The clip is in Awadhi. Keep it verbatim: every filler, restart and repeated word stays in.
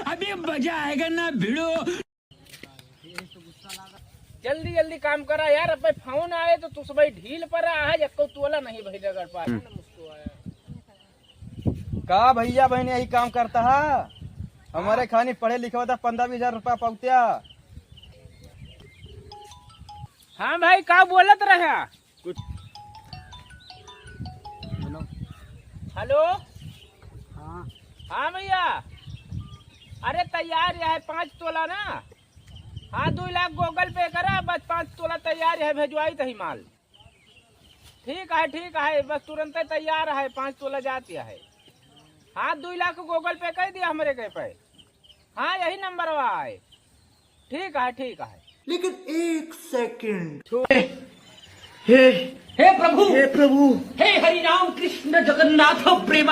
अभी मजा आएगा ना भिड़ो। जल्दी जल्दी काम करा यार, अब फोन आए तो तू सब ढील पर आ, आज एको तोला नहीं भाई रगड़ पाए। का भैया बहन यही काम करता है? हमारे खानी पढ़े लिखे होता पन्द्रह बीस हजार रुपया पौत्या। हाँ भाई, का बोलत रहा? कुछ हेलो। हाँ। हाँ भैया, अरे तैयार है पाँच तोला ना। हाँ, दो लाख Google Pay करा, बस पाँच तोला तैयार है, भेजवाई तही माल। ठीक है, ठीक है, बस तुरंते तैयार है, पाँच तोला जाती है। हाँ, दो लाख Google Pay कर दिया हमरे के पे। हाँ, यही नंबरवा है। ठीक है, ठीक है। लेकिन एक सेकंड। हे, हे प्रभु, हे प्रभु। हे हरि राम कृष्ण जगन्नाथ प्रेमा